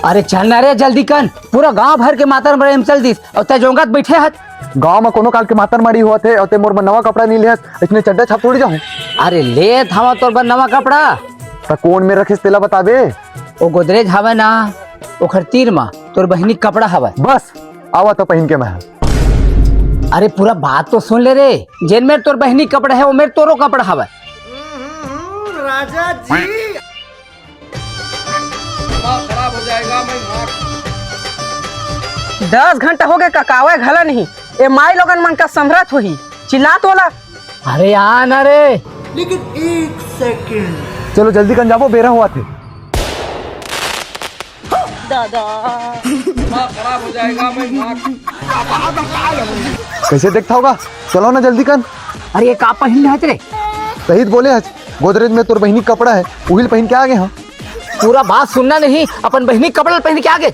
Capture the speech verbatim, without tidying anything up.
अरे चल ना रे, जल्दी कन, पूरा गांव भर के मातर मड़ई म चल दिस, अउ तैं जोंगत बइठे हस। गांव म कोनो काल के मातर मड़ई होवत हे, अउ तैं मोर बर नवा कपड़ा नइ ले हस, अइसने चड्डा छाप थोड़ी जाहूं। अरे लेत हवं तोर बर नवा कपड़ा। त कोन में रखिस तेला बताबे? ओ गोदरेज हवय ना, ओखर तीर म तोर बहिनी के कपड़ा हवय। बस, आवा त पहिन के मैं। अरे पूरा बात तो सुन ले रे, जेन मेर तोर बहिनी के कपड़ा हे, ओ मेर तोरो कपड़ा हवय। राजा जी। दिमाग खराब हो जाएगा, मैं मार। दस घंटा होगे, ककावय घला नहीं। ए माई लोगन मन का संभरत होही, चिल्लात ओला। अरे आ ना रे। लेकिन एक सेकंड। चलो जल्दी कन जाबो, बेरा होवत हे। दादा। दिमाग खराब हो जाएगा, मैं मार। कइसे देखथव गा? चलो ना जल्दी कन। अरे ये का पहिन ले हस रे? सही त बोले हस, गोदरेज में तोर बहिनी के कपड़ा हे, उही ल पहिन के आ गे हंव। पूरा बात सुनना नहीं, अपन बहिनी के कपड़ा ल पहिन के आ गे।